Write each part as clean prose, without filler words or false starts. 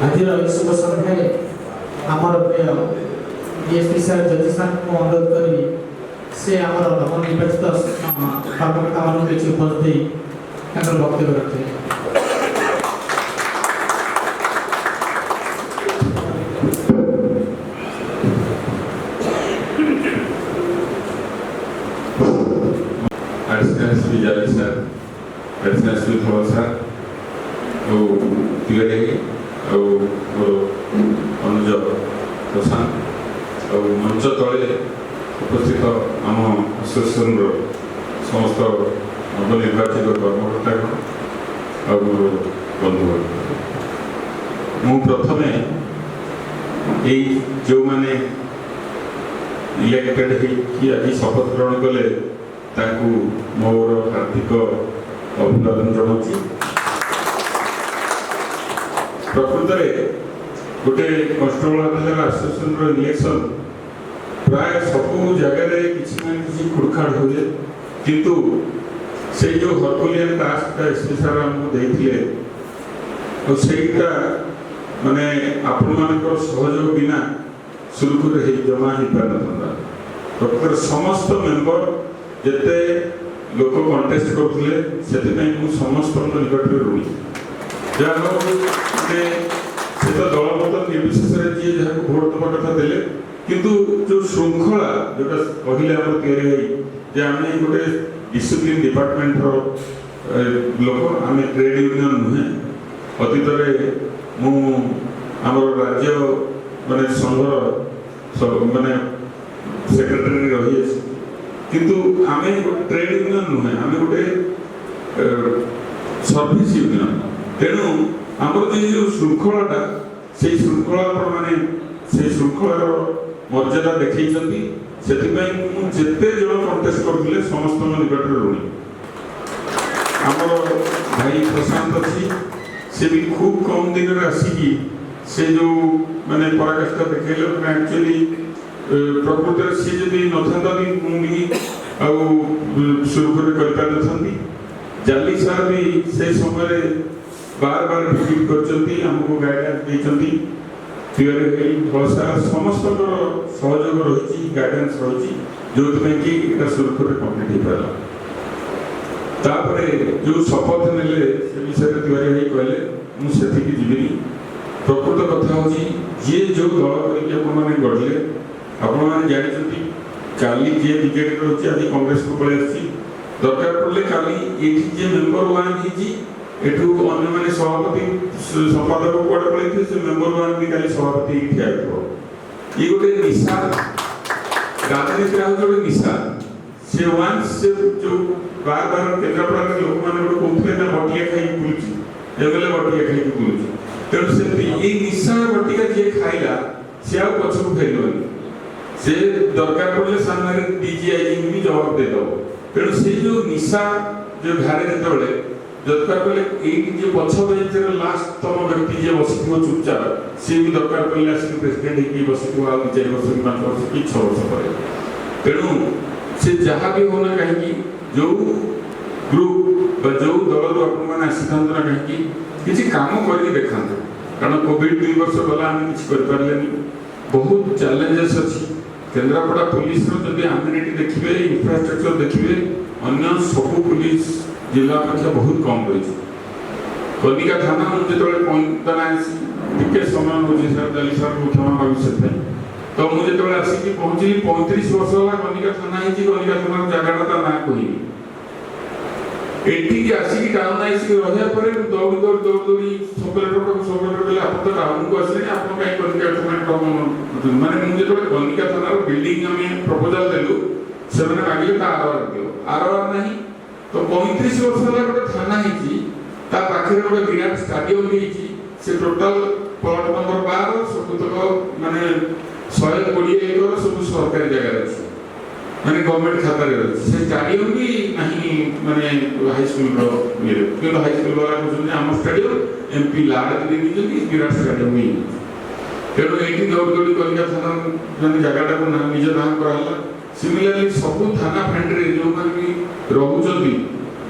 ଆଜିର ଏହି ଶୁଭ ସନ୍ଧ୍ୟାରେ ଆମର ପ୍ରିୟ ଡିଏସ୍ପି ସାର୍, ଜ୍ୟୋତି ସାର୍ଙ୍କୁ ଅନୁରୋଧ କରିବି, ସେ ଆମର ନବନିର୍ବାଚିତ କର୍ମକର୍ତ୍ତାମାନଙ୍କୁ କିଛି ଉପଦେଶ ଦେଇ ତାଙ୍କର ବକ୍ତବ୍ୟ ରଖିବେ। Additional SP Jali sir, additional SP Dhal sir ଆଉ ତିୱାରୀ ଆଉ ମୋର ଅନୁଜ ପ୍ରଶାନ୍ତ ଆଉ ମଞ୍ଚ ତଳେ ଉପସ୍ଥିତ ଆମ ଆସୋସିଏସନର ସମସ୍ତ ନବନିର୍ବାଚିତ କର୍ମକର୍ତ୍ତାଗଣ ଆଉ ମୋର ବନ୍ଧୁବର୍ଗ, ମୁଁ ପ୍ରଥମେ ଏଇ ଯେଉଁମାନେ ଇଲେକ୍ଟେଡ୍ ହେଇକି ଆଜି ଶପଥ ଗ୍ରହଣ କଲେ, ତାଙ୍କୁ ମୋର ହାର୍ଦ୍ଦିକ ଅଭିନନ୍ଦନ ଜଣାଉଛି। ପ୍ରକୃତରେ ଗୋଟେ କନଷ୍ଟେବଳ ଅଫିସର ଆସୋସିଏସନର ଇଲେକ୍ସନ ପ୍ରାୟ ସବୁ ଜାଗାରେ କିଛି ନା କିଛି ଖୁଡ଼ଖାଡ଼ ହୁଏ। କିନ୍ତୁ ସେଇ ଯେଉଁ ହରକୁଲିଆନ ଟାସ୍କଟା ଏସ୍ ପି ସାର୍ ଆମକୁ ଦେଇଥିଲେ ଆଉ ସେଇଟା ମାନେ ଆପଣମାନଙ୍କର ସହଯୋଗ ବିନା ସୁରୁଖୁରୁରେ ହେଇ ଜମା ହେଇପାରିନଥାନ୍ତା। ପ୍ରକୃତରେ ସମସ୍ତ ମେମ୍ବର, ଯେତେ ଲୋକ କଣ୍ଟେଷ୍ଟ କରୁଥିଲେ, ସେଥିପାଇଁ ମୁଁ ସମସ୍ତଙ୍କ ନିକଟରେ ଋଣୀ। ଯାହା ହଉ, ମାନେ ସେ ତ ଦଳମତ ନିର୍ବିଶେଷରେ ଯିଏ ଯାହାକୁ ଭୋଟ ଦେବା କଥା ଦେଲେ। କିନ୍ତୁ ଯେଉଁ ଶୃଙ୍ଖଳା, ଯେଉଁଟା କହିଲେ ଆମର ତିଆରି ଭାଇ ଯେ ଆମେ ଗୋଟେ ଡିସିପ୍ଲିନ ଡିପାର୍ଟମେଣ୍ଟର ଲୋକ, ଆମେ ଟ୍ରେଡ୍ ୟୁନିୟନ ନୁହେଁ। ଅତୀତରେ ମୁଁ ଆମର ରାଜ୍ୟ ମାନେ ସଂଘର ମାନେ ସେକ୍ରେଟାରୀ ରହିଅଛି। କିନ୍ତୁ ଆମେ ଗୋଟେ ଟ୍ରେଡ୍ ୟୁନିୟନ ନୁହେଁ, ଆମେ ଗୋଟେ ସର୍ଭିସ ୟୁନିୟନ। ତେଣୁ ଆମର ଯେ ଯେଉଁ ଶୃଙ୍ଖଳାଟା, ସେଇ ଶୃଙ୍ଖଳା ଆପଣମାନେ ସେଇ ଶୃଙ୍ଖଳାର ମର୍ଯ୍ୟାଦା ଦେଖେଇଛନ୍ତି। ସେଥିପାଇଁ ମୁଁ ଯେତେ ଜଣ କଣ୍ଟେଷ୍ଟ କରୁଥିଲେ, ସମସ୍ତଙ୍କ ନିକଟରେ ଋଣୀ। ଆମର ଭାଇ ପ୍ରଶାନ୍ତ ଅଛି, ସେ ବି ଖୁବ୍ କମ୍ ଦିନରେ ଆସିକି ସେ ଯେଉଁ ମାନେ ପରାକାଷ୍ଠା ଦେଖେଇଲେ, ମାନେ ଆକ୍ଚୁଆଲି ପ୍ରକୃତରେ ସିଏ ଯଦି ନଥାନ୍ତା ବି ମୁଁ ବି ଆଉ ସୁରୁଖୁରୁରେ କରିପାରିନଥାନ୍ତି। ଜାଲି ସାର୍ ବି ସେଇ ସମୟରେ ବାର ବାର ଭିଜିଟ୍ କରିଛନ୍ତି, ଆମକୁ ଗାଇଡାନ୍ସ ଦେଇଛନ୍ତି। ତିୱାରୀ ଭାଇ, ଧଳ ସାର୍, ସମସ୍ତଙ୍କର ସହଯୋଗ ରହିଛି, ଗାଇଡାନ୍ସ ରହିଛି, ଯେଉଁଥିପାଇଁ କି ଏଇଟା ସୁରୁଖୁରୁରେ କମ୍ପ୍ଲିଟ୍ ହେଇପାରିଲା। ତାପରେ ଯେଉଁ ଶପଥ ନେଲେ, ସେ ବିଷୟରେ ତିୱାରୀ ଭାଇ କହିଲେ, ମୁଁ ସେଠିକି ଯିବିନି। ପ୍ରକୃତ କଥା ହେଉଛି, ଯିଏ ଯେଉଁ ଦଳ କରିକି ଆପଣମାନେ ଗଢ଼ିଲେ, ଆପଣମାନେ ଜାଣିଛନ୍ତି, କାଲି ଯିଏ ବିଜେଡି ରହୁଛି ଆଜି କଂଗ୍ରେସକୁ ପଳେଇ ଆସିଛି। ଦରକାର ପଡ଼ିଲେ କାଲି ଏଇଠି ଯିଏ ମେମ୍ବର ୱାନ୍ ହେଇଛି, ଏଠୁ ଅନ୍ୟମାନେ ସଭାପତି, ସମ୍ପାଦକ କୁଆଡ଼େ ପଳେଇଥିବେ, ସେ ମେମ୍ବର ୱାନ୍ ବି କାଲି ସଭାପତି ହେଇକି ଠିଆ ହେଇଥିବ। ଇଏ ଗୋଟେ ନିଶା। ରାଜନୀତିରେ ହେଉଛି ଗୋଟେ ନିଶା। ସେ ୱାନ୍ସ ସେ ଯୋଉ ବାର ବାର କେନ୍ଦ୍ରାପଡ଼ାରେ ଲୋକମାନେ ଗୋଟେ କହୁଥିଲେ ନା, ବଟିକା ଖାଇକି ବୁଲୁଛି, ଏମଏଲଏ ବଟିକା ଖାଇକି ବୁଲୁଛି। ତେଣୁ ସେମିତି ଏଇ ନିଶା ବଟିକା ଯିଏ ଖାଇଲା, ସେ ଆଉ ପଛକୁ ଫେରିବନି। ସେ ଦରକାର ପଡ଼ିଲେ ସାମ୍ନାରେ ଡିଜି, ଆଇଜି ବି ଜବାବ ଦେଇଦେବ। ତେଣୁ ସେଇ ଯୋଉ ନିଶା ଯୋଉ ଘାରେ, ଯେତେବେଳେ ଦରକାର ପଡ଼ିଲେ ଏଇଠି ଯିଏ ପଛ ବେଞ୍ଚରେ ଲାଷ୍ଟ ତମ ବ୍ୟକ୍ତି ଯିଏ ବସିଥିବ ଚୁପଚାପ, ସିଏ ବି ଦରକାର ପଡ଼ିଲେ ଆସିକି ପ୍ରେସିଡେଣ୍ଟ ହେଇକି ବସିଥିବ ଆଉ 2-4 ବର୍ଷ କି 5 ବର୍ଷ କି 6 ବର୍ଷ ପରେ। ତେଣୁ ସେ ଯାହା ବି ହଉନା କାହିଁକି, ଯୋଉ ଗ୍ରୁପ ବା ଯୋଉ ଦଳରୁ ଆପଣମାନେ ଆସିଥାନ୍ତୁ ନା କାହିଁକି, କିଛି କାମ କରିକି ଦେଖାନ୍ତୁ। କାରଣ କୋଭିଡ 2 ବର୍ଷ ଗଲା, ଆମେ କିଛି କରିପାରିଲେନି। ବହୁତ ଚ୍ୟାଲେଞ୍ଜେସ୍ ଅଛି। କେନ୍ଦ୍ରାପଡ଼ା ପୋଲିସର ଯଦି ଆମ୍ୟୁନିଟି ଦେଖିବେ, ଇନଫ୍ରାଷ୍ଟ୍ରକ୍ଚର ଦେଖିବେ, ଅନ୍ୟ ସବୁ ପୋଲିସ ଜିଲ୍ଲା ଅପେକ୍ଷା ବହୁତ କମ୍ ରହିଛି। କନିକା ଥାନା, ମୁଁ ଯେତେବେଳେ ପଇଁତନା ଆସି, ଟିକେ ସମୟ ନେଉଛି ସାର୍, ଜାଲି ସାର୍ଙ୍କୁ କ୍ଷମା ମାଗୁଛି ସେଥିପାଇଁ। ତ ମୁଁ ଯେତେବେଳେ ଆସିକି ପହଞ୍ଚିଲି, 35 ବର୍ଷ ହେଲା କନିକା ଥାନା ହେଇଛି, କନିକା ଥାନାର ଜାଗାଟା ତା ନାଁ କହିନି। ଏଠିକି ଆସିକି ଟାଉନ ଆସିକି ରହିବା ପରେ ମୁଁ ଦୌଡ଼ି ଦୌଡ଼ି ଦୌଡ଼ି ଦୌଡ଼ି ସବକଲେକ୍ଟର ପାଖକୁ। ସବକଲେକ୍ଟର କହିଲେ, ଆପଣ ତ ଟାଉନକୁ ଆସିଲେଣି, ଆପଣ କାହିଁ କନିକା ଥାନା? ମାନେ ମୁଁ ଯେତେବେଳେ କନିକା ଥାନାର ବିଲ୍ଡିଂ ଆମେ ପ୍ରପୋଜାଲ ଦେଲୁ, ସେମାନେ ମାଗିଲେ ତା ଆର ଆର ଦିଅ। ଆର ଆର ନାହିଁ। ତ 35 ବର୍ଷ ହେଲା ଗୋଟେ ଥାନା ହେଇଛି, ତା ପାଖରେ ଗୋଟେ ବିରାଟ ଷ୍ଟାଡିୟମ ବି ହେଇଛି। ସେ ଟୋଟାଲ ପ୍ଲଟ ନମ୍ବର 12, ସବୁତକ ମାନେ 120 ଏକର ସବୁ ସରକାରୀ ଜାଗାରେ ଅଛି, ମାନେ ଗଭର୍ଣ୍ଣମେଣ୍ଟ ଖାତାରେ ଅଛି। ସେ ଷ୍ଟାଡିୟମ ବି ନାହିଁ ମାନେ ହାଇସ୍କୁଲର ଇଏରେ। କିନ୍ତୁ ହାଇସ୍କୁଲ ବାଲା କହୁଛନ୍ତି ଆମ ଷ୍ଟାଡିୟମ, ଏମପି ଲାଡ ବି ଦେଇ ଦେଇଛନ୍ତି, ବିରାଟ ଷ୍ଟାଡିୟମ ବି ହେଇଯାଇଛି। ତେଣୁ ଏଇଠି ଦୌଡ଼ି ଦୌଡ଼ି କନିକା ଥାନା ମାନେ ଜାଗାଟାକୁ ନିଜ ନାଁ କରାହେଲା। ସିମିଲାରଲି ସବୁ ଥାନା ଫାଣ୍ଡିରେ ଯେଉଁମାନେ ବି ରହୁଛନ୍ତି,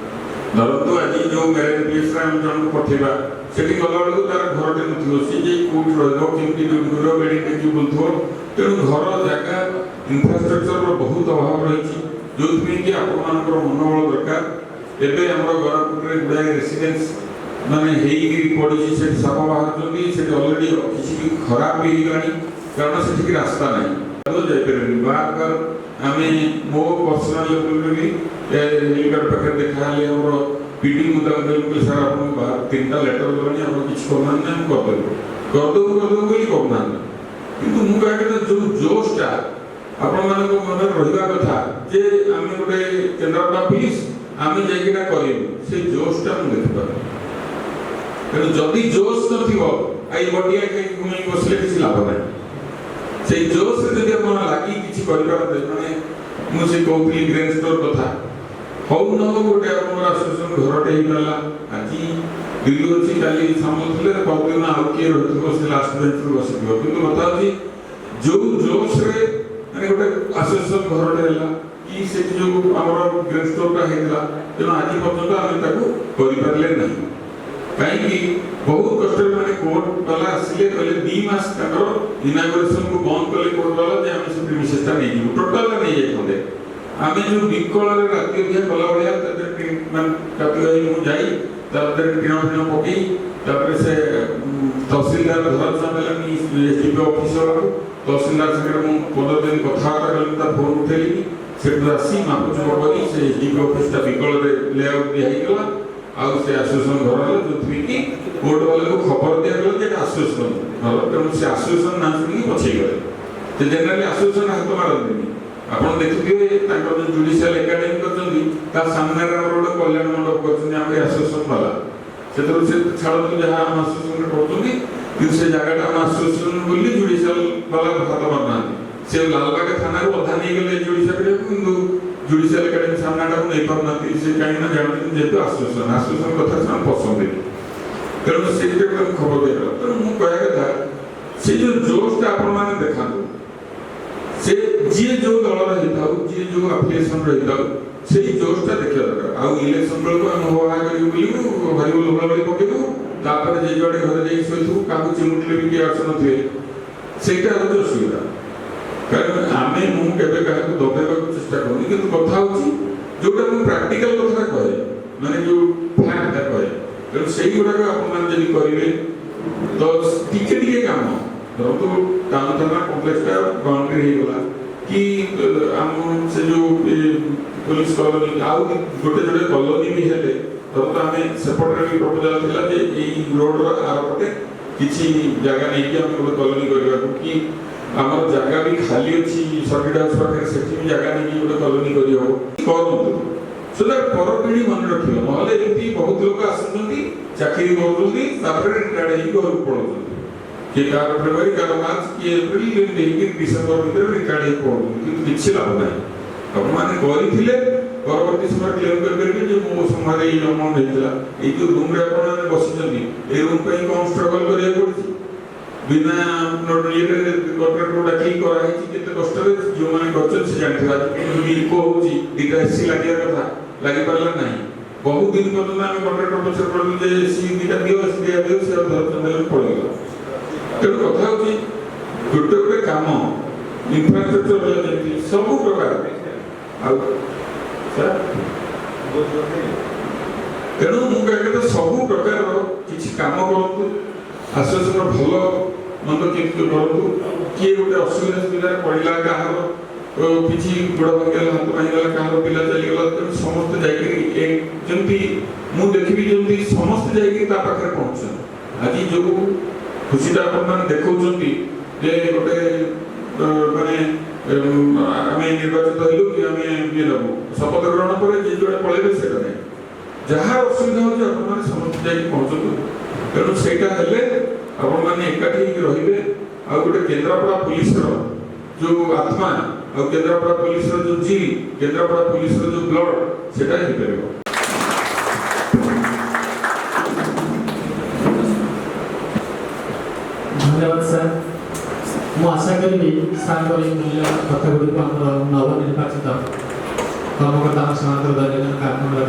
ଧରନ୍ତୁ ଆଜି ଯେଉଁ ମେରାଇନ୍ ପିଏସ୍ରେ ଆମେ ଜଣକୁ ପଠେଇବା ସେଠି ଗଲାବେଳକୁ ତାର ଘରଟେ ନଥିବ, ସିଏ ଯାଇ କୋଉଠି ରହିବ, କେମିତି ଡ୍ୟୁଟି କରିବ, ବେଡ଼ି ଟେକି ବୁଲୁଥିବ। ତେଣୁ ଘର ଜାଗା ଇନଫ୍ରାଷ୍ଟ୍ରକ୍ଚରର ବହୁତ ଅଭାବ ରହିଛି, ଯୋଉଥିପାଇଁ କି ଆପଣମାନଙ୍କର ମନୋବଳ ଦରକାର। ଏବେ ଆମର ଗରାପୁରରେ ଗୁଡ଼ାଏ ରେସିଡେନ୍ସ ମାନେ ହେଇକି ପଡ଼ିଛି, ସେଠି ସାପ ବାହାରୁଛନ୍ତି, ସେଠି ଅଲରେଡ଼ି କିଛି ବି ଖରାପ ବି ହେଇଗଲାଣି, କାରଣ ସେଠିକି ରାସ୍ତା ନାହିଁ, ଯାଇପାରିବେନି। ବାର ବାର ଆମେ ମୋ ପର୍ସନାଲ ଲେଭେଲରେ ବି ହେଲିପ୍ୟାଡ୍ ପାଖରେ ଦେଖାହେଲେ ଆମର ପିଡି, ମୁଁ ତାଙ୍କୁ କହିଲି, ମୁଁ କହିଲି, ସାର୍, ଆପଣଙ୍କୁ ତିନିଟା ଲେଟର ଦେଲାଣି, ଆପଣ କିଛି କରୁନାହାନ୍ତି। ଆମେ କରିଦେବୁ, କରିଦେବୁ, କରିଦେବୁ ବୋଲି କରୁନାହାନ୍ତି। କିନ୍ତୁ ମୁଁ କହିବା କଥା, ଯୋଉ ଜୋଶଟା ଆପଣମାନଙ୍କ ମନରେ ରହିବା କଥା ଯେ ଆମେ ଗୋଟେ କେନ୍ଦ୍ରାପଡ଼ା ପୋଲିସ, ଆମେ ଯାଇକି ଏଟା କରିବୁ, ସେଇ ଜୋଶଟା ମୁଁ ଦେଖିପାରୁନି। ତେଣୁ ଯଦି ଜୋଶ ନଥିବ, ଏଇ ବଟିଆ ଖାଇକି ଘୁମେଇ ବସିଲେ କିଛି ଲାଭ ନାହିଁ। ସେଇ ଜୋଶରେ ଯଦି ଆପଣ ଲାଗି କିଛି କରିପାରନ୍ତେ, ମାନେ ମୁଁ ସେ କହୁଥିଲି ଗ୍ରେନ୍ ଷ୍ଟୋର କଥା, ହଉ ନ ହଉ ଗୋଟେ ଆପଣଙ୍କର ଆସୋସିଏସନ ଘରଟେ ହେଇପାରିଲା। ଆଜି ଦିଲୁ ଅଛି, କାଲି ସାମଲ ଥିଲେ, ପରଦିନ ଆଉ କିଏ ରହିଥିବ, ସେ ଲାଷ୍ଟ ବେଞ୍ଚରେ ବସିଥିବ। କିନ୍ତୁ କଥା ହଉଛି ଯୋଉ ଜୋଶରେ ମାନେ ଗୋଟେ ଆସୋସିଏସନ ଘରଟେ ହେଲା କି ସେଠି ଯୋଉ ଆମର ଗ୍ରେନ୍ ଷ୍ଟୋରଟା ହେଇଥିଲା, ତେଣୁ ଆଜି ପର୍ଯ୍ୟନ୍ତ ଆମେ ତାକୁ କରିପାରିଲେ ନାହିଁ। କାହିଁକି? ବହୁତ କଷ୍ଟରେ ମାନେ କୋର୍ଟ ବାଲା ଆସିଲେ, କହିଲେ 2 ମାସ ତାଙ୍କର ଇନାଗୁରେସନକୁ ବନ୍ଦ କଲେ କୋର୍ଟ ବାଲା ଯେ ଆମେ ସେ ପ୍ରିମିସେସଟା ନେଇଯିବୁ। ଟୋଟାଲ ନେଇଯାଇଥାନ୍ତେ। ଆମେ ଯୋଉ ବିକଳରେ ରାତି ଅଧିଆ କଲା ଭଳିଆ ତା ଦେହରେ ମାନେ କାର୍ତ୍ତିକ ଭାଇ, ମୁଁ ଯାଇ ତା ଦେହରେ ଟିଣ ଫିଣ ପକେଇ, ତାପରେ ସେ ତହସିଲଦାର ଧରାଛୁଆଁ ଦେଲାନି ଏସଡିପିଓ ଅଫିସ ବାଲାକୁ। ତହସିଲଦାର ସାଙ୍ଗରେ ମୁଁ 15 ଦିନ କଥାବାର୍ତ୍ତା କଲି, ତା ଫୋନ ଉଠେଇଲିନି। ସେଠୁ ଆସି ମାପଚୁପ କରି ସେ ଏସଡିପିଓ ଅଫିସଟା ବିକଳରେ ଲେଆଉଟ୍ ଦିଆ ହେଇଗଲା ଆଉ ସେ ଆସୋସିଏସନ ଘର ହେଲା, ଯୋଉଥିପାଇଁ କି କୋର୍ଟ ବାଲାକୁ ଖବର ଦିଆଗଲା ଯେ ଏଟା ଆସୋସିଏସନ ଘର। ତେଣୁ ସେ ଆସୋସିଏସନ ନାଁ ଶୁଣିକି ପଛେଇ ଗଲେ। ସେ ଜେନେରାଲି ଆସୋସିଏସନ ହାତ ମାରନ୍ତିନି। ଆପଣ ଦେଖିଥିବେ, ତାଙ୍କର ଯୋଉ ଜୁଡିସିଆଲ ଏକାଡେମୀ କରିଛନ୍ତି, ତା ସାମ୍ନାରେ ଆମର ଗୋଟେ କଲ୍ୟାଣ ମଣ୍ଡପ କରିଛନ୍ତି ଆମର ଆସୋସିଏସନ ବାଲା। ସେଥିରୁ ସେ ଛାଡ଼ନ୍ତୁ, ଯାହା ଆମ ଆସୋସିଏସନରେ କରୁଛନ୍ତି, କିନ୍ତୁ ସେ ଜାଗାଟା ଆମ ଆସୋସିଏସନ ବୋଲି ଜୁଡିସିଆଲ ବାଲା ହାତ ମାରୁନାହାନ୍ତି। ସେ ଲାଲବାଗ ଥାନାରୁ ଅଧା ନେଇଗଲେ ଜୁଡିସିଆଲ କରିବାକୁ, କିନ୍ତୁ ଜୁଡିସିଆଲ ଏକାଡେମୀ ସାମ୍ନାଟାକୁ ନେଇପାରୁନାହାନ୍ତି ସେ। କାହିଁକି ନା ଜାଣୁଛନ୍ତି ଯେହେତୁ ଆସୋସିଏସନ, ଆସୋସିଏସନ କଥା ସେମାନେ ପସନ୍ଦିନି। ତେଣୁ ସେଇଟା ତାଙ୍କୁ ଖବର ଦିଆଗଲା। ତେଣୁ ମୁଁ କହିବା କଥା, ସେ ଯୋଉ ଜୋଶଟା ଆପଣମାନେ ଦେଖାନ୍ତୁ, ସେ ଯିଏ ଯୋଉ ଦଳର ହେଇଥାଉ, ଯିଏ ଯୋଉ ଆଫିଲିଏସନର ହେଇଥାଉ, ସେଇ ଜୋଶଟା ଦେଖିବା ଦରକାର। ଆଉ ଇଲେକ୍ସନ ବେଳକୁ ଆମେ ହୋ ହା କରିକି ବୁଲିବୁ, ହରିବୋଲ ହୁଳହୁଳି ପକେଇବୁ, ତାପରେ ଯେ ଯୁଆଡ଼େ ଘରେ ଯାଇକି ଶୋଇଥିବୁ, କାହାକୁ ଚିମୁଟିଲେ ବି କିଏ ଆସୁନଥିବେ। ସେଇଟା ହେଉଛି ଅସୁବିଧା। କାରଣ ଆମେ ମୁଁ କେବେ କାହାକୁ ଦବେଇବାକୁ ଚେଷ୍ଟା କରୁନି, କିନ୍ତୁ କଥା ହେଉଛି ଯୋଉଟା ମୁଁ ପ୍ରାକ୍ଟିକାଲ କଥାଟା କହେ, ମାନେ ଯୋଉ ଫ୍ୟାକ୍ଟଟା କହେ। ତେଣୁ ସେଇଗୁଡ଼ାକ ଆପଣମାନେ ଯଦି କରିବେ ତ ଟିକେ ଟିକେ କାମ ଧରନ୍ତୁ, ଟାଉନ ଥାନା କମ୍ପ୍ଲେକ୍ସଟା ବାଉଣ୍ଡ୍ରି ହେଇଗଲା କି ଆମ ସେ ଯୋଉ ପୋଲିସ କଲୋନୀ, ଆଉ ଗୋଟେ ଯୋଡ଼େ କଲୋନୀ ବି ହେଲେ, ଧରନ୍ତୁ ଆମେ ସେପଟରେ ବି ପ୍ରପୋଜାଲ ଥିଲା ଯେ ଏଇ ରୋଡର ଆରପଟେ କିଛି ଜାଗା ନେଇକି ଆମେ ଗୋଟେ କଲୋନୀ କରିବାକୁ, କି ଆମର ଜାଗା ବି ଖାଲି ଅଛି ସର୍କିଟ ହାଉସ ପାଖରେ, ସେଠି ବି ଜାଗା ନେଇକି ଗୋଟେ କଲୋନୀ କରିହବ। କରନ୍ତୁ, ସେଟା ପରପିଢ଼ି ମନେ ରଖିବ। ନହେଲେ ଏମିତି ବହୁତ ଲୋକ ଆସୁଛନ୍ତି, ଚାକିରି କରୁଛନ୍ତି, ତାପରେ ରିଟାୟାର୍ଡ ହେଇକି ଘରକୁ ପଳାଉଛନ୍ତି। କିଏ କାହାର ଫେବୃଆରୀ, କାହାର ମାର୍ଚ୍ଚ, କିଏ ଏପ୍ରିଲ, ଏମିତି ହେଇକି ଡିସେମ୍ବର ଭିତରେ ରିଟାୟାର୍ଡ ହେଇକି ପଳାଉଛନ୍ତି। କିନ୍ତୁ କିଛି ଲାଭ ନାହିଁ। ଆପଣମାନେ କରିଥିଲେ ପରବର୍ତ୍ତୀ ସମୟରେ କ୍ଲେମ୍ କରିପାରିବେ ଯେ ମୋ ସମୟରେ ଏଇ ଆମାଉଣ୍ଟ ହେଇଥିଲା। ଏଇ ଯୋଉ ରୁମରେ ଆପଣମାନେ ବସିଛନ୍ତି, ଏଇ ରୁମ୍ ପାଇଁ କଣ ଷ୍ଟ୍ରଗଲ କରିବାକୁ ପଡିଛି, ବିନା ଇଏରେ କଣ୍ଟ୍ରାକ୍ଟର ଡାକିକି କରାହେଇଛି, କେତେ କଷ୍ଟରେ ଯେଉଁମାନେ କରିଛନ୍ତି ସେ ଜାଣିଥିବେ। ଆଜି ଇକୋ ହଉଛି, ଦିଟା ଏସି ଲାଗିବା କଥା, ଲାଗିପାରିଲା ନାହିଁ। ବହୁତ ଦିନ ପର୍ଯ୍ୟନ୍ତ ଆମେ କଣ୍ଟ୍ରାକ୍ଟର ପଛରେ ପଡ଼ିଲୁ ଯେ ଏସି ଦିଟା ଦିଅ, ଏସି ଦିଟା ଦିଅ। ସେ ଆଉ ଧରଛନ୍ତି ହେଲେ ପଳେଇଗଲା। ତେଣୁ କଥା ହଉଛି ଗୋଟେ ଗୋଟେ କାମ ଇନଫ୍ରାଷ୍ଟ୍ରକ୍ଚର ହେଲା ଯେମିତି ସବୁ ପ୍ରକାର ଆଉ ସାର୍, ତେଣୁ ମୁଁ କହିବା କଥା, ସବୁ ପ୍ରକାରର କିଛି କାମ କରନ୍ତୁ, ଆସୋସିଏସନର ଭଲ ମନ୍ଦ କେମିତି କରନ୍ତୁ। କିଏ ଗୋଟେ ଅସୁବିଧା ସୁବିଧାରେ ପଡ଼ିଲା, କାହାର କିଛି ଗୋଡ଼ ଭାଙ୍ଗିଗଲା, ହାତ ଭାଙ୍ଗିଗଲା, କାହାର ପିଲା ଚାଲିଗଲା, ତେଣୁ ସମସ୍ତେ ଯାଇକରି ଯେମିତି ମୁଁ ଦେଖିବି ଯେମିତି ସମସ୍ତେ ଯାଇକି ତା ପାଖରେ ପହଞ୍ଚୁଛନ୍ତି। ଆଜି ଯୋଉ ଖୁସିଟା ଆପଣମାନେ ଦେଖାଉଛନ୍ତି ଯେ ଗୋଟେ ମାନେ ଆମେ ନିର୍ବାଚିତ ହେଲୁ କି ଆମେ ଇଏ ନେବୁ, ଶପଥ ଗ୍ରହଣ ପରେ ଯିଏ ଯୁଆଡ଼େ ପଳେଇବେ, ସେଇଟା ନାହିଁ। ଯାହାର ଅସୁବିଧା ହେଉଛି, ଆପଣମାନେ ସମସ୍ତେ ଯାଇକି ପହଞ୍ଚନ୍ତୁ। ତେଣୁ ସେଇଟା ହେଲେ ଆପଣମାନେ ଏକାଠି ହେଇକି ରହିବେ ଆଉ ଗୋଟେ କେନ୍ଦ୍ରାପଡ଼ା ପୋଲିସର ଯୋଉ ଆତ୍ମା ଆଉ କେନ୍ଦ୍ରାପଡ଼ା ପୋଲିସର ଯୋଉ ଜିଲ୍, କେନ୍ଦ୍ରାପଡ଼ା ପୋଲିସର ଯୋଉ ବ୍ଲଡ, ସେଟା ହେଇପାରିବ। ଧନ୍ୟବାଦ ସାର୍। ମୁଁ ଆଶା କରିବି ସାର୍ଙ୍କର ଏହି ମୂଲ୍ୟବାନ କଥା ଗୁଡ଼ିକୁ ଆମର ନବନିର୍ବାଚିତ କର୍ମକର୍ତ୍ତା ସେମାନଙ୍କର ଦୈନନ୍ଦିନ କାର୍ଯ୍ୟକ୍ରମରେ